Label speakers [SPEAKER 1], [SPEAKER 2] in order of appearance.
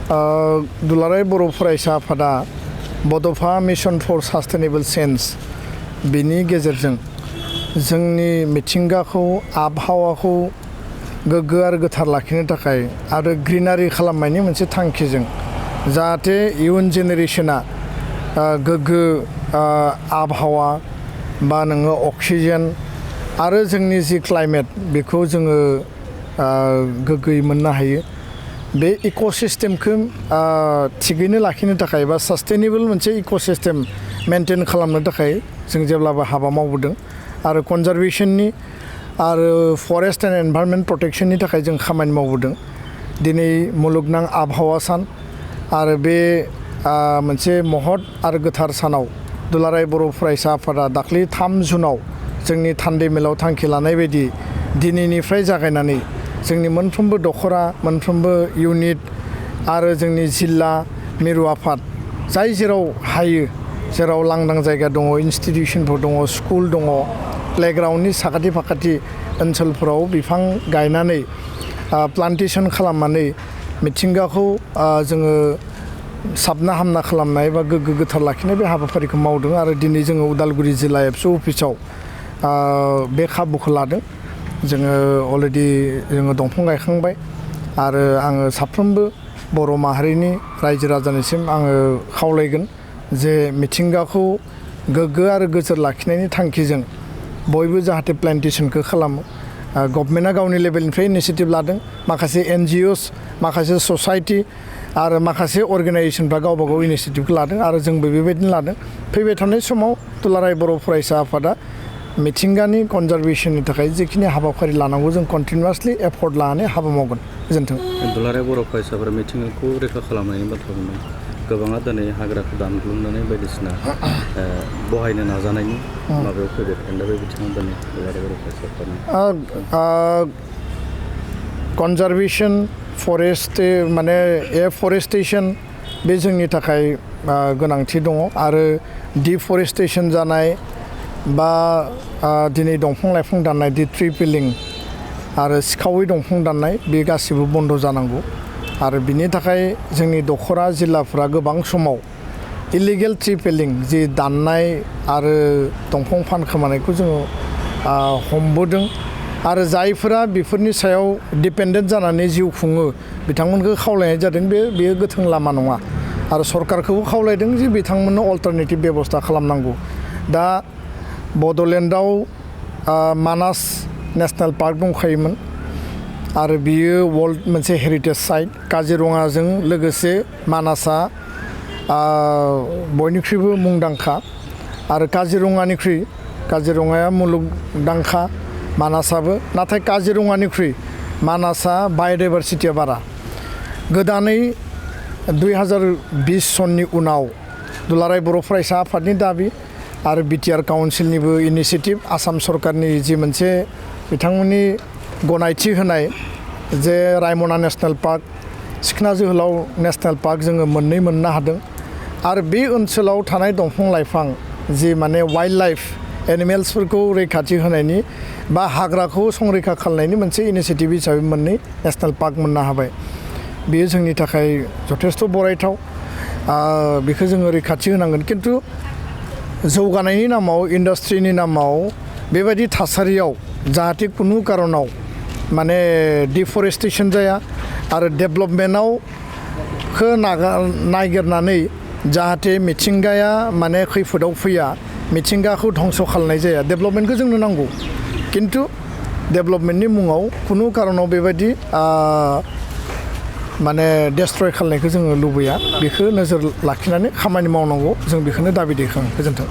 [SPEAKER 1] दुलाराय बर' फरायसा आफादा बड'फा मिशन फर सास्टेनेबल चेन्ज बिनि गेजेरजों जोंनि मिथिंगाखौ आबहावाखौ गोग्गो आरो गोथार लाखिनो थाखाय आरो ग्रिनारि खालामनायनि मोनसे थांखिजों जाहाथे इयुन जेनेरेशना गोग्गो आबहावा बा नोङो अक्सिजेन आरो जोंनि जि क्लाइमेट बेखौ जोङो गोग्गोयै मोननो हायो बे इक'सिस्टेमखौ थिगैनो लाखिनो थाखाय बा सास्टेनेबल मोनसे इक'सिस्टेम मेनटेन खालामनो थाखाय जों जेब्लाबो हाबा मावबोदों आरो कनजारभेशननि आरो फरेस्ट एन्ड एनभायरनमेन्ट प्रटेक्शननि थाखाय जों खामानि मावबोदों दिनै मुलुगनां आबहावा सान आरो बे मोनसे महत आरो गोथार सानाव दुलाराय बर' फरायसा आफादा दाख्लै 3 जुनाव जोंनि थान्दै मेलाव थांखि लानाय बायदि दिनैनिफ्राय जागायनानै जोंनि मोनफ्रोमबो दखरा मोनफ्रोमबो इउनिट आरो जोंनि जिल्ला मिरु आफाद जाय जेराव हायो जेराव लांदां जायगा दङ इनस्टिटिउसनफोर दङ स्कुल दङ प्लेग्राउन्डनि साखाथि फाखाथि ओनसोलफोराव बिफां गायनानै प्लान्टेसन खालामनानै मिथिंगाखौ जोङो साबना हामना खालामनाय बा गोग्गो गोथार लाखिनाय बे हाबाफारिखौ मावदों आरो दिनै जोङो उदालगुरि जिल्ला एबसु अफिसाव बे खाबुखौ लादों जोङो अलरेडि जोङो दंफां गायखांबाय आरो आङो साफ्रोमबो बर' माहारिनि रायजो राजानिसिम आङो खावलायगोन जे मिथिंगाखौ गोग्गो आरो गोजोर लाखिनायनि थांखिजों बयबो जाहाथे प्लान्टेसनखौ खालामो गभर्नमेन्टआ गावनि लेभेलनिफ्राय इनिशिएटिभ लादों माखासे एनजिअस माखासे ससाइटि आरो माखासे अर्गानाइजेसनफ्रा गावबा गाव इनिशिएटिभखौ लादों आरो जोंबो बेबायदिनो लादों फैबाय थानाय समाव दुलाराय बर' फरायसा आफादा मिथिंगानि कनजारभेशननि थाखाय जिखिनि हाबाफारि लानांगौ जों कन्टिनिउसलि एफर्ट लानानै हाबा मावगोन गोजोन्थों।
[SPEAKER 2] दुलाराय बर' फरायसाफोरा मिथिंगाखौ रैखा खालामनायनि बाथ्रा बुंदों गोबाङा दिनै हाग्राखौ दानग्लुंनानै बायदिसिना बहायनो नाजानायनि माबायाव फैबाय दा बे बिथिङाव दिनै दुलाराय बर' फरायसाफोरनि
[SPEAKER 1] कनजारभेशन फरेस्ट माने एफरेस्टेसन बे जोंनि थाखाय गोनांथि दङ आरो डिफरेस्टेसन जानाय बा दिनै दंफां लाइफां दाननाय दि ट्रि पिलिं आरो सिखावै दंफां दाननाय बे गासिबो बन्द जानांगौ आरो बिनि थाखाय जोंनि दखरा जिल्लाफ्रा गोबां समाव इलिगेल ट्रि पिलिं जि दाननाय आरो दंफां फानखोमानायखौ जोङो हमबोदों आरो जायफोरा बेफोरनि सायाव डिपेन्डेन्ट जानानै जिउ खुङो बिथांमोनखौ खावलायनाय जादों बेयो गोथों लामा नङा आरो सरकारखौबो खावलायदों जे बिथांमोननो अल्टारनेटिभ बेबस्था खालामनांगौ दा बड'लेण्डआव मानास नेसनेल पार्क दंखायोमोन आरो बियो वर्ल्ड मोनसे हेरिटेज साइट काजिरङाजों लोगोसे मानासआ बयनिख्रुइबो मुंदांखा आरो काजिरङाया मुलुगदांखा मानासाबो नाथाय काजिरङानिख्रुइ मानासआ बाय'डाइभारसिटिया बारा गोदानै 2020 सननि उनाव दुलाराय बर' फरायसा आफादनि दाबि आरो बिटिआर काउन्सिलनिबो इनिशिएटिभ आसाम सरकारनि जि मोनसे बिथांमोननि गनायथि होनाय जे रायमना नेसनेल पार्क सिखना जोहोलाव नेसनेल पार्क जोङो मोननो हादों आरो बे ओनसोलाव थानाय दंफां लाइफां जि माने वाइल्ड लाइफ एनिमेल्सफोरखौ रैखाथि होनायनि बा हाग्राखौ संरैखा खालामनायनि मोनसे इनिशिएटिभ हिसाबै 2 नेसनेल पार्क मोननो हाबाय बेयो जोंनि थाखाय जथेस्थ' बरायथाव बेखौ जोङो रैखाथि होनांगोन खिन्थु जौगानायनि नामाव इन्डास्ट्रिनि नामाव बेबायदि थासारियाव जाहाथे खुनु कारनाव माने डिफरेस्टेसन जाया आरो डेभेलपमेन्टआव नागिरनानै जाहाथे मिथिंगाया माने खैफोदाव फैया मिथिंगाखौ धंस खालामनाय जाया डेभेलपमेन्टखौ जोंनो नांगौ खिन्थु डेभेलपमेन्टनि मुङाव खुनु कारनाव बेबायदि माने डेस्ट्रय खालामनायखौ जोङो लुबैया बेखौ नोजोर लाखिनानै खामानि मावनांगौ जों बेखौनो दाबि दैखाङो गोजोन्थों।